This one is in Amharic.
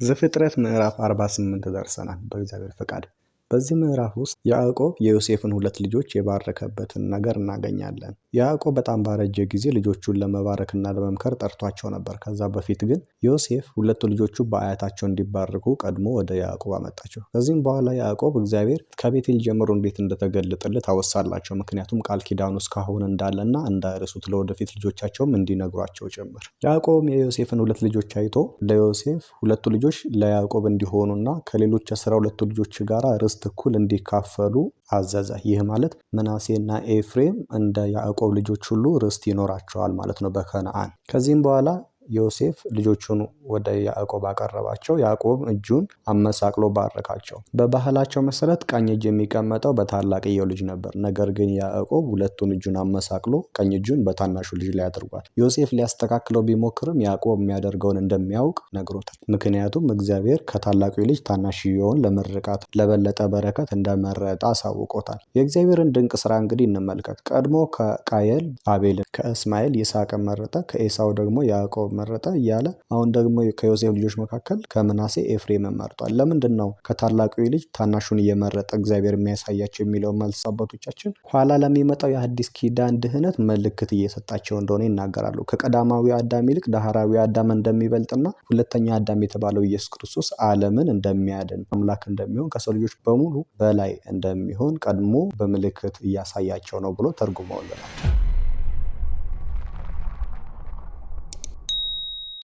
ዘፍጥረት ምዕራፍ 48 ደርሰናል በእግዚአብሔር ፈቃድ። በዚህ ምዕራፍ ውስጥ ያዕቆብ የዮሴፍን ሁለት ልጆች የባረከበትን ነገር እናገኛለን። ያዕቆብ በጣም ባረጀ ጊዜ ልጆቹን ለመባረክና ለመምከር ጠርቷቸው ነበር። ከዛ በፊት ግን ዮሴፍ ሁለቱ ልጆቹ በአያታቸው እንዲባርኩ ቀድሞ ወደ ያዕቆብ አመጣቸው። ከዚህም በኋላ ያዕቆብ እግዚአብሔር ከቤቴል ጀምሮ እንዴት እንደተገለጠለት አወሳላቸው። ምክንያቱም ቃል ኪዳኑ እስካሁን እንዳለና እንዳይረሱት ለወደፊት ልጆቻቸውም እንዲነግሯቸው ጭምር። ያዕቆብም የዮሴፍን ሁለት ልጆች አይቶ ለዮሴፍ ሁለቱ ልጆች ለያዕቆብ እንዲሆኑና ከሌሎች 12ቱ ልጆች ጋር ርስት እኩል እንዲካፈሉ አዘዘ። ይህ ማለት ምናሴና ኤፍሬም እንደ ያዕቆብ ልጆች ሁሉ ርስት ይኖራቸዋል ማለት ነው በከነአን። ከዚህም በኋላ ዮሴፍ ልጆቹን ወደ ያዕቆብ አቀረባቸው። ያዕቆብ እጁን አመሳቅሎ ባረካቸው። በባህላቸው መሰረት ቀኝ እጅ የሚቀመጠው በታላቅየው ልጅ ነበር። ነገር ግን ያዕቆብ ሁለቱን እጁን አመሳቅሎ ቀኝ እጁን በታናሹ ልጅ ላይ አድርጓል። ዮሴፍ ሊያስተካክለው ቢሞክርም ያዕቆብ የሚያደርገውን እንደሚያውቅ ነግሮታል። ምክንያቱም እግዚአብሔር ከታላቁ ልጅ ታናሽየውን ለምርቃት ለበለጠ በረከት እንደመረጠ አሳውቆታል። የእግዚአብሔርን ድንቅ ስራ እንግዲህ እንመልከት። ቀድሞ ከቃየል አቤልን፣ ከእስማኤል ይስሐቅን መረጠ፣ ከኤሳው ደግሞ ያዕቆብ መረጠ እያለ አሁን ደግሞ ከዮሴፍ ልጆች መካከል ከምናሴ ኤፍሬምን መርጧል። ለምንድን ነው ከታላቁ ልጅ ታናሹን እየመረጠ እግዚአብሔር የሚያሳያቸው የሚለው መልስ አባቶቻችን ኋላ ለሚመጣው የአዲስ ኪዳን ድህነት ምልክት እየሰጣቸው እንደሆነ ይናገራሉ። ከቀዳማዊ አዳም ይልቅ ዳህራዊ አዳም እንደሚበልጥና ሁለተኛ አዳም የተባለው ኢየሱስ ክርስቶስ ዓለምን እንደሚያድን አምላክ እንደሚሆን ከሰው ልጆች በሙሉ በላይ እንደሚሆን ቀድሞ በምልክት እያሳያቸው ነው ብሎ ተርጉመውልናል።